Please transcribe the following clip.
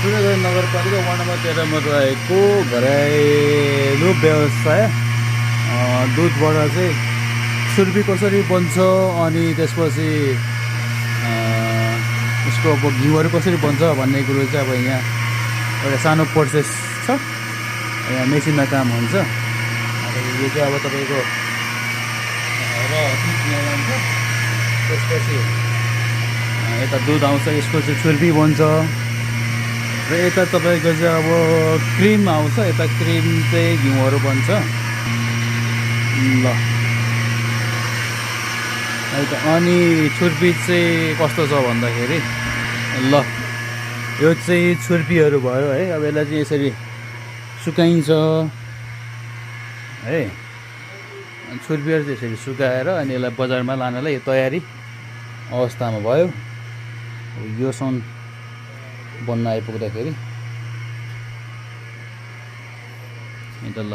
सिलगढी नगरपालिका ward number 13 मा रहेको घरेलु व्यवसाय दुधबाट चाहिँ छुर्पी कसरी बन्छ अनि त्यसपछि यसको अब घिउहरू कसरी बन्छ भन्ने कुरो चाहिँ अब यहाँ एउटा सानो प्रोसेस छ। यहाँ मेसिनमा काम हुन्छ। यो चाहिँ अब तपाईँको र दुध यहाँ जान्छ, त्यसपछि यता दुध आउँछ, यसको चाहिँ छुर्पी बन्छ र यता तपाईँको चाहिँ अब क्रिम आउँछ, यता क्रिम चाहिँ घिउहरू बन्छ। ल अनि छुर्पी चाहिँ कस्तो छ भन्दाखेरि ल यो चाहिँ छुर्पीहरू भयो है। अब यसलाई चाहिँ यसरी सुकाइन्छ है। छुर्पीहरू चाहिँ यसरी सुकाएर अनि यसलाई बजारमा लानलाई यो तयारी अवस्थामा भयो। योसम्म बन्न आइपुग्दाखेरि ल